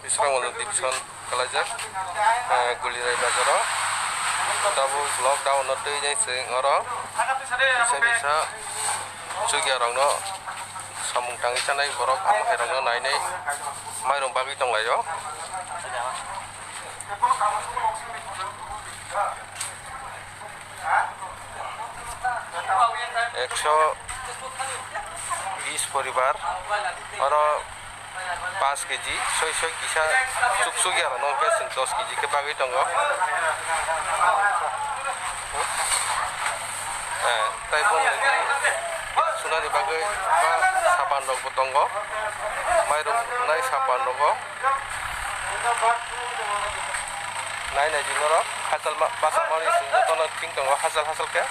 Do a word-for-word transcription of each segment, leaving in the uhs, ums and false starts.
East Bengal division kalaijak, eh, Gulirai bazaro. Tabuk lockdown no twi jai se oro. Kisa kisa chukya rokno samung tangwi chanai borok, amo hai rokno nainai mairung bagwi tonglaio. Ekso bis poribar, oro paanch keji, soi soi kisa chukchukya rokno hwnkhe chwng dos keji khe bagwi tongo. Eh, tai boni logi sunani bagwi ba sapan rokbo tongo, mairung nai sapan rogo. Nai nai di norok hachal ma-, bachak manwi se jotono thing tongo hachal hachal khe.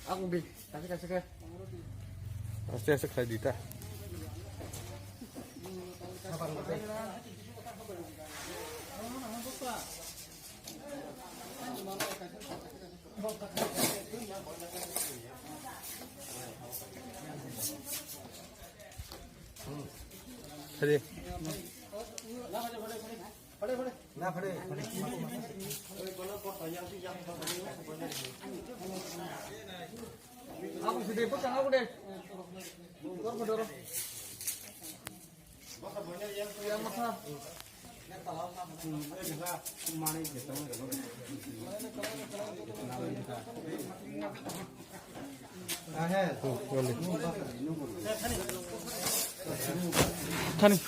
Ang di, kasi kasi ka. Aste aste khlai di ta. Ready. Thani.